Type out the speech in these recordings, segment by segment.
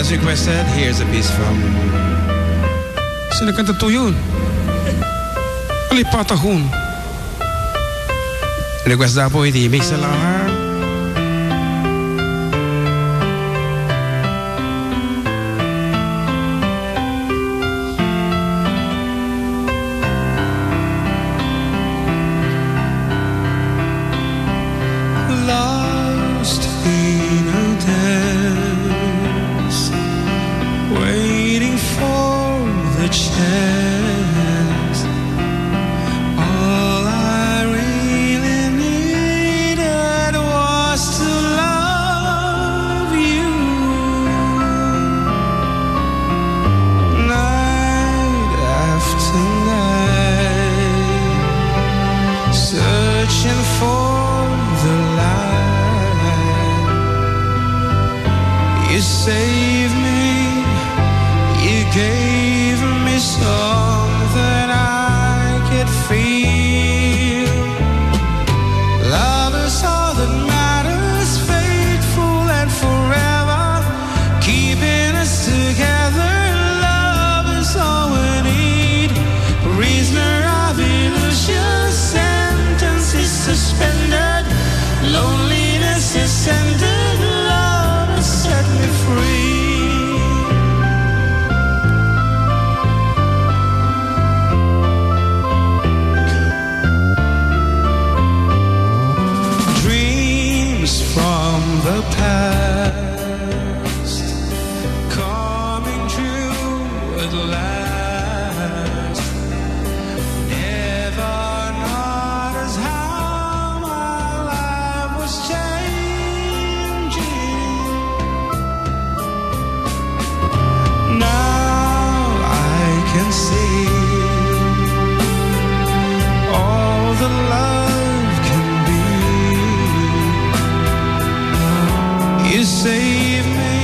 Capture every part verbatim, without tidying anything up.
Requested, here's a piece from... Sino kanta to yun? Alipatahon. Request na po iti Mix Alarm. Lost in a dance, waiting for the chance. All I really needed was to love you. Night after night, searching for the light. You saved me, you gave me something I could feel. Love is all that matters, faithful and forever, keeping us together. Love is all we need. Prisoner of illusion, sentence is suspended. Loneliness is ended. Love has set me free. Dreams from the past coming true at last. Never noticed how my life was changing. Now I can see all that love can be. You saved me,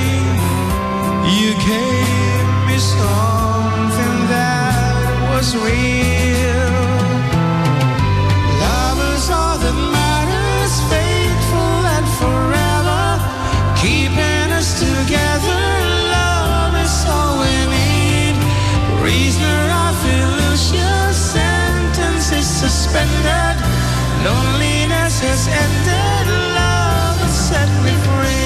you gave me something that was real. Love is all that matters, faithful and forever, keeping us together. Love is all we need. Prisoner of illusion, sentence is suspended. Loneliness has ended. Love has set me free.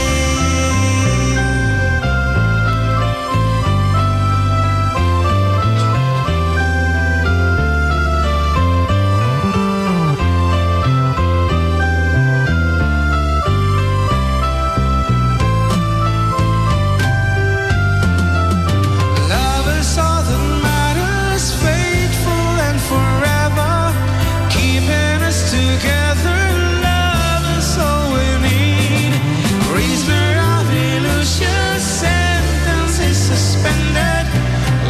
Love is all that matters, faithful and forever, keeping us together. Love is all we need. Prisoner of illusion, sentence is suspended.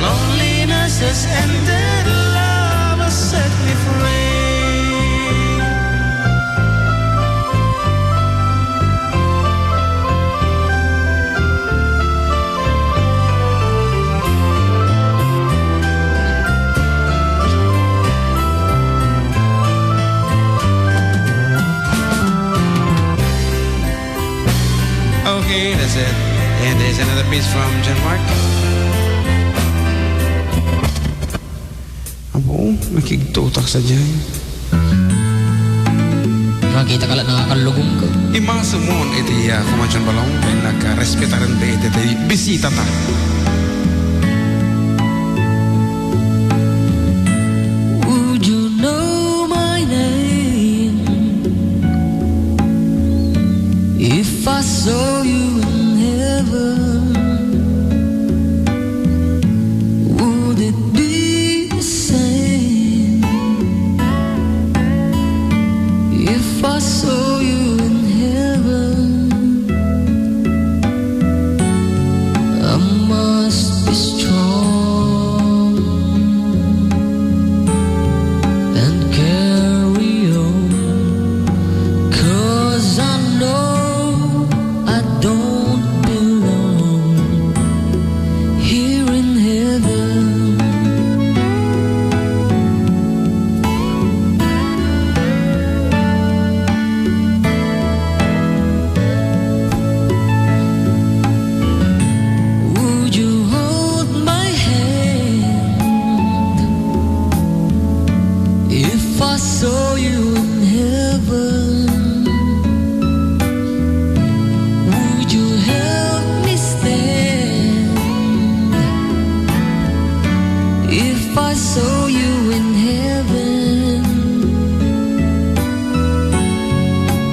Loneliness has ended. Love has set me free. Okay, that's it. And there's another piece from John Mark. Apo, nakigtutak sadiay. Makita ka la, nakakallugong ka. Imasom iti, ah, kumansion balong, ken nagkarespetaran da iti, iti bisitata. Would you know my name if I saw you in heaven? Would it be the same if I saw you in heaven? Am I If I saw you in heaven,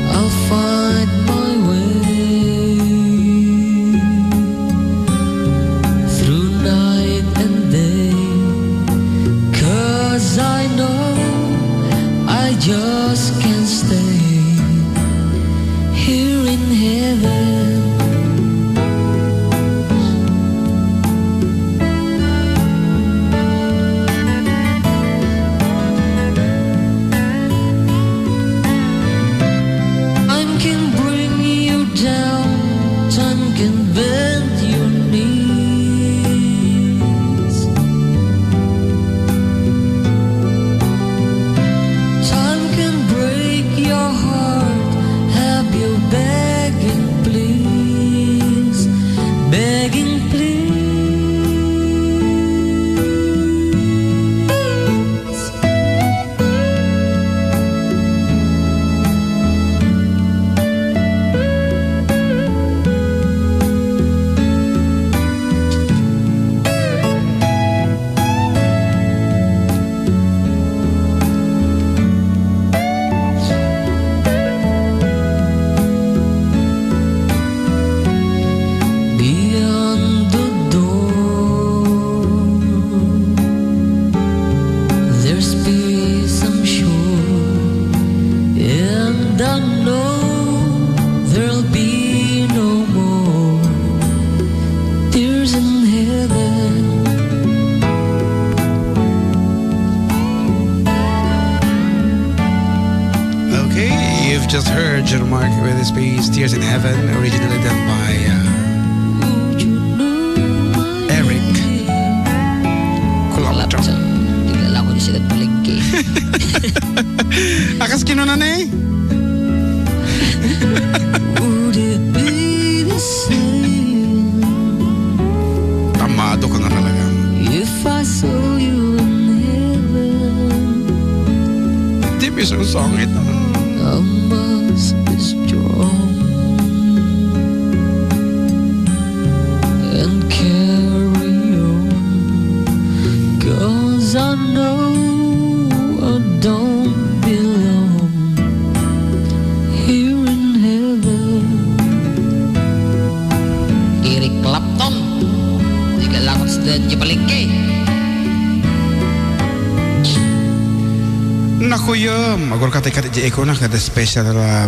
I'll find my way through night and day, 'cause I know I just can't stay here in heaven. Time can bring you down, time can bend your knees. Time can break your heart, have you begging, please, begging, please. Beyond the door, there's peace, I'm sure, and I know there'll be no more tears in heaven. Okay, you've just heard John Mark with his piece Tears in Heaven, originally done by uh, Eric Clapton. Di ka lang ko siya palengke. Akas kinuna na eh. Would it be the same? Tamado ka nga talaga. If I saw you in heaven, di mismo song ito. I must be strong and carry on, 'cause I know I don't belong here in heaven. Eric Clapton. Di ka lakot sa daan di palengke. Nakuyem. Agur ka ti kat iti echo na, kada special, uh,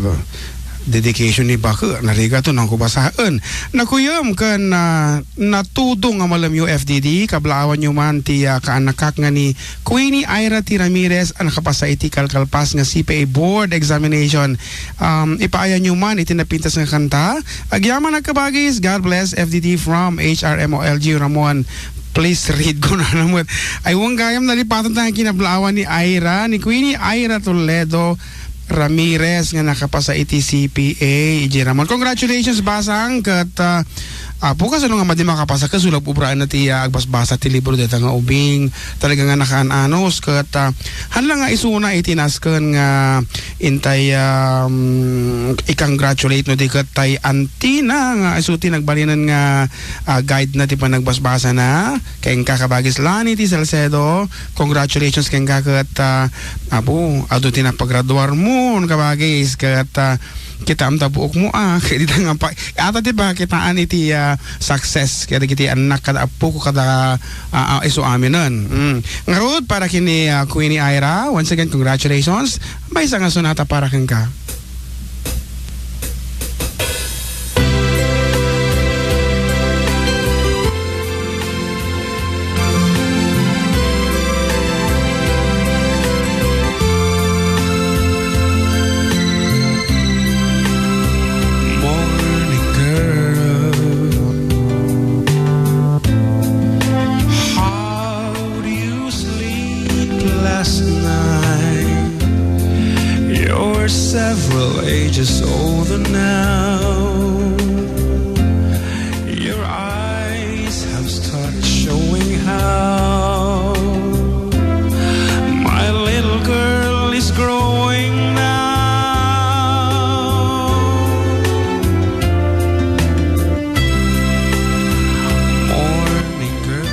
dedication ni Baku. Narigat to, nang kubasaen. Nakuyem ken, uh, Natudong a malem yo, F D D, kablaawan yo man ti, ah, kaanakak nga ni Queenie Ira T. Ramirez a nakapasa iti kalkalpas nga C P A Board Examination. Um, ipaayan yo man iti napintas nga kanta. Agyamanak, kabagis. God bless, F D D from H R M O L G Ramon. Please read ko na naman. Ay, wang gayam nalipatan tayo kinablaawan ni Ira, ni Queenie Ira Toledo. Ramirez nga nakapasa iti C P A, J. Ramon. Congratulations, Basang, ket, ah, apo, kasano nga madi makapasa ket sulab ubraen na ti, ah, agbasbasa ti libro dayta nga ubing. Talaga nga nakaan-anos ket, ah, haan la nga isuna iti nasken nga intay, um, i-congratulate no di ket tay antina nga isu ti nagbalinen nga, ah, guide na ti panagbasbasa na. Kenka, kabagis, Lani ti Salcedo. Congratulations kenka ket, ah, apo, adu ti napagraduar mo, kabagis, ket, ah, kitaem ta buok mo, ah, ket dita nga pa, ata ti pakitaan iti, ah, success, ket dagiti annak, kada apo ko, kada, ah, ah, isu aminen. Mm. Ngarud, para ken ni, ah, Queenie Ira, once again, congratulations. Maysa nga sonata para kenka. Morning girl, how do you sleep last night? You're several ages older now. Your eyes have started showing how my little girl is growing now. Morning girl,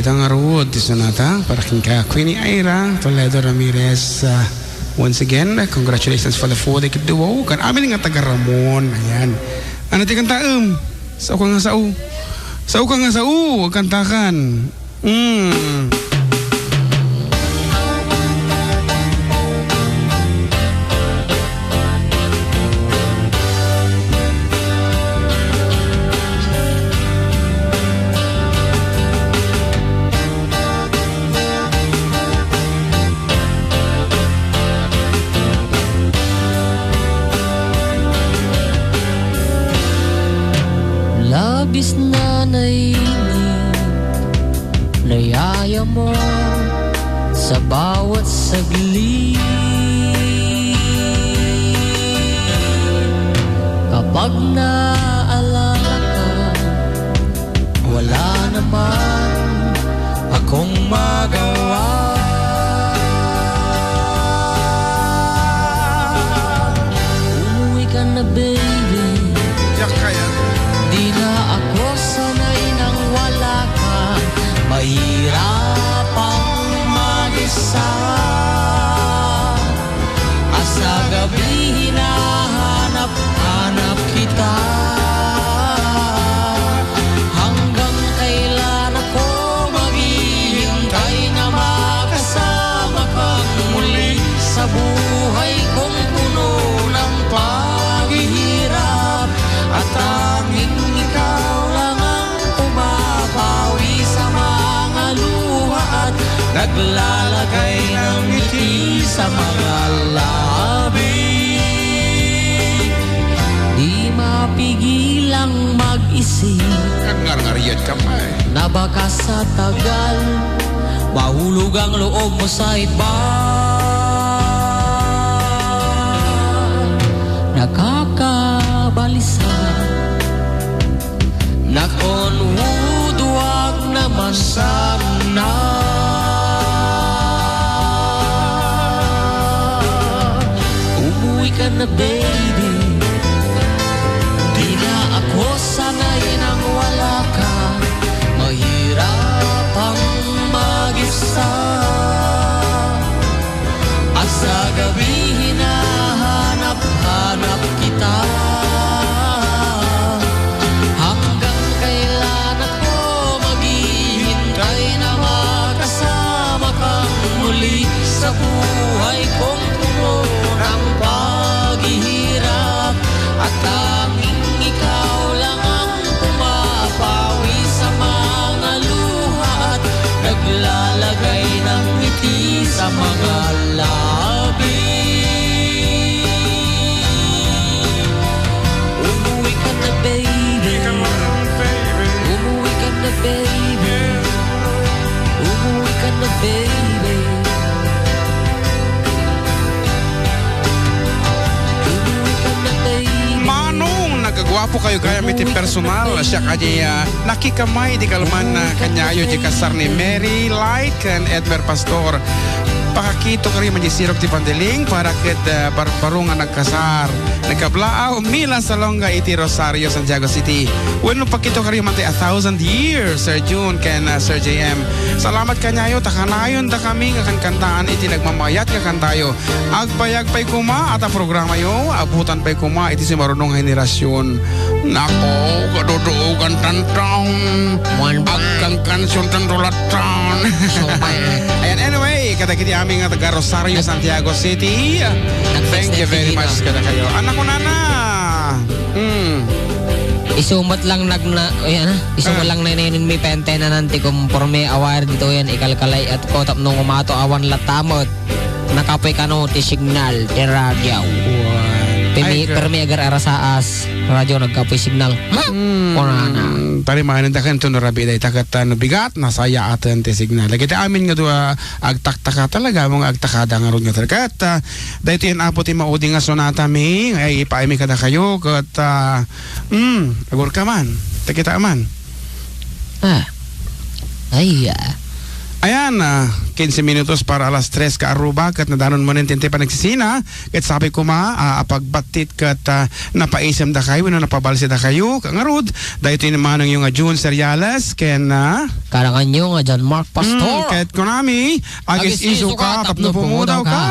Ita ngarud ti sonata para kenka, Queenie Ira Toledo Ramirez. Ah, once again, congratulations for the four-day duo. Kan amin nga taga Ramon. Ayan. Ano ti kantaem? Sao ka nga sao. Sao ka nga sao. Kantakan. Mm. Labis na naiinip, nayayamo sa bawat saglit. Kapag naalala ka, wala naman akong magawa. Umuwi ka na, baby. Diak kaya. Di na ako sanay nang wala ka. Mahirap ang mag-isa. Asagabi hinahanap-hanap kita. Hanggang kailan ako maghihintay na makasama kang muli sa buhay kong puno ng paghihirap? At tanging ikaw lang ang pumapawi sa mga luha at naglalagay ng ngiti sa mga labi. Di mapigilang mag-isip. Nagngarngariat ka pa eh. Na baka sa tagal, mahulog ang loob mo sa iba. Nakakabalisa. Nakon, huwag naman sana. Umuwi ka na, baby. Di na ako sanay nang wala ka. Mahirap ang mag-isa. Asagabi hinahanap-hanap kita. Hanggang kailan ako maghihintay na makasama kang muli sa buhay kong puno ng paghihirap? At tanging ikaw lang ang pumapawi sa mga luha at naglalagay ng ngiti sa mga labi. Umuwi ka na, baby. Umuwi ka na, baby. Umuwi ka na, baby. Manong, nagagwapo kayo gayam iti personal. Siak kadi, ah, nakikamay di kalman, ah, kaniayo di kasar ni Mary Light ken Edmer Pastor. Pakakito kayo man di sirok ti pandiling para ket, ah, barbaro nga nagkasar. Nagkablaaw, Mila Salonga iti Rosario, Santiago City. Wenno pakito kayo man ti A Thousand Years, Sir June ken, ah, Sir J M. Salamat kaniayo, ta kanayon da kami nga kankantaan iti nagmamayat nga kantayo. Agpayag pay koma, ata programayo, abutan pay koma iti sumaruno nga henerasyon. Nako, kadudugan tantang. Muan pa. Agkankansion tan rulatan. Sumpay. Ayan, anyway, kadagiti amin nga taga Rosario, Santiago City. Thank you very much kadakayo. Anak ko, nana. Hmm. Isu met lang nagna-, ayan, ah. Isu met lang nainan mi pentenanan ti komporme a wire ditoyen, ikalkalay-at ko tapno umato awan latta met. Nakapuy kano ti signal ti radio. Wan. Permi, ay, ka- permi agar-arasaas radio nagkapuy signal. Ha? Hmm. Kunana. Tarimanen da ken to no rabii dayta ket, ah, no bigat, nasayaaten ti signal. Dagiti amin nga dua agtaktaka talaga, mga agtakada ngarud nga talaga. Ket, ah, daytoyen, Apo, ti maudi nga sonata mi, nga ipaaymi kadakayo, ket, ah, mm, agurka man, ta kita man. Ah. Ay, ah. Ayan, ah, Quince minutos para alas tres ka aruba, ket nadanon manen ti panagsisina, ket sapay koma, ah, a pagbattit ket, ah, napaisem dakayo, wenno napabalsi dakayo. Ngarud, daytoy ni manongyo nga June Seriales, ken, ah, Karanganyo nga John Mark Pastor. Mm, ket kunami, agis-iso ka tapno pumudaw ka.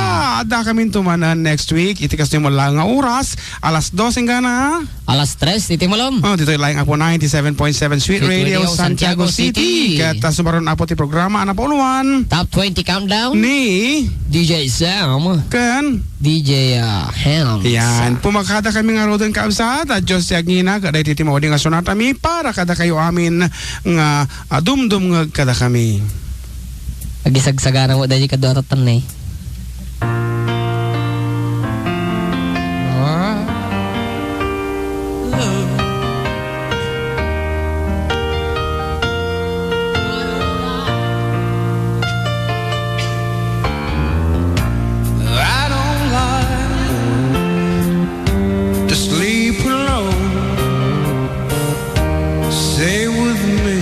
Adda kamin tumanan next week, iti kastoy met laeng nga oras, alas dos inggana. Alas tres, iti malem. Oh, ditoy laeng Apo ninety-seven point seven Sweet Radio, Santiago City. Ket, ah, sumaruno Apo ti programa a napauluan. Top twenty Countdown. Ni D J Sam. Ken D J, ah, Hans. Yan. Pumakada kami ngaruden, kabsat. At Diyos ti agngina, kada iti ti maudi nga sunatami para kadakayo amin nga, ah, dumdumngeg kadakami. Agisagsagana mo daydi kadua tattannay. I don't like to sleep alone. Stay with me,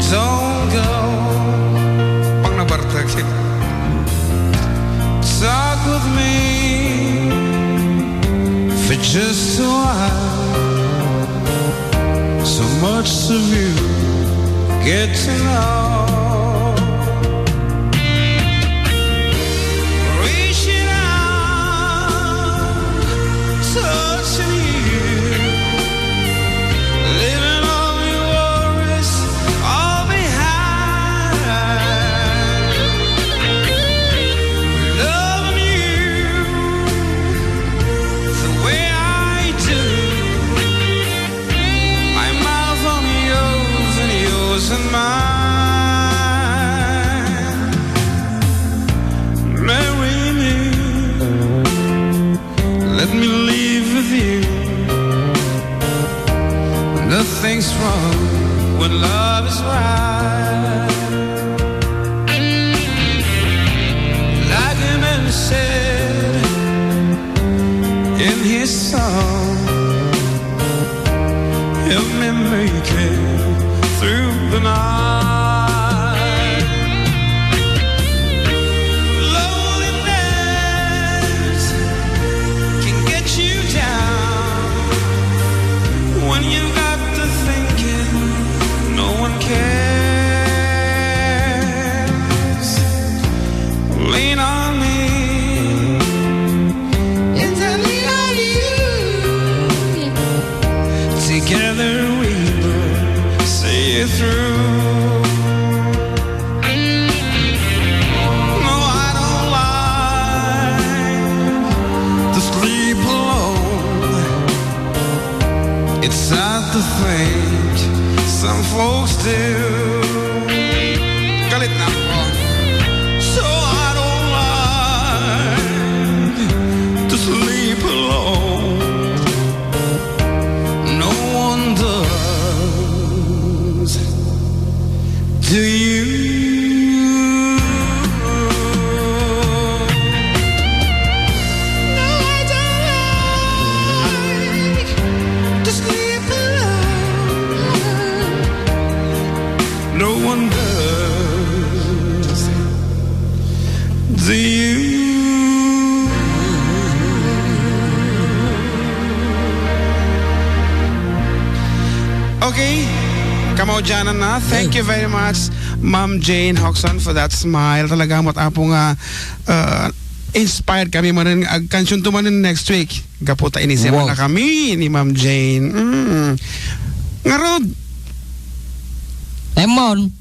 don't go. Pang nabartag. Talk with me for just a while. So much of you get to know. Reaching out, touching you, leaving all your worries all behind. Loving you the way I do. My mouth on yours and yours on mine. Marry me. Let me live with you. Nothing's wrong when love is right. Like a man said in his song, help me make it through the night. Loneliness can get you down when you got to thinking no one cares. Lean on me. It's a little you. Together we will see it through. No, I don't like to sleep alone. It's sad to think some folks do. Galit na ako. So I don't like to sleep alone. No one does. Do you? No, I don't like to sleep alone. No one does. Do you? Okay. Kamaudianan na. Thank you very much, Ma'am Jane Hoxon, for that smile. Talaga, apo nga, uh, inspired kami manen, agkansionto manen next week. Gapu ta inisema na kami ni Ma'am Jane. Mm. Ngarud. Lemon.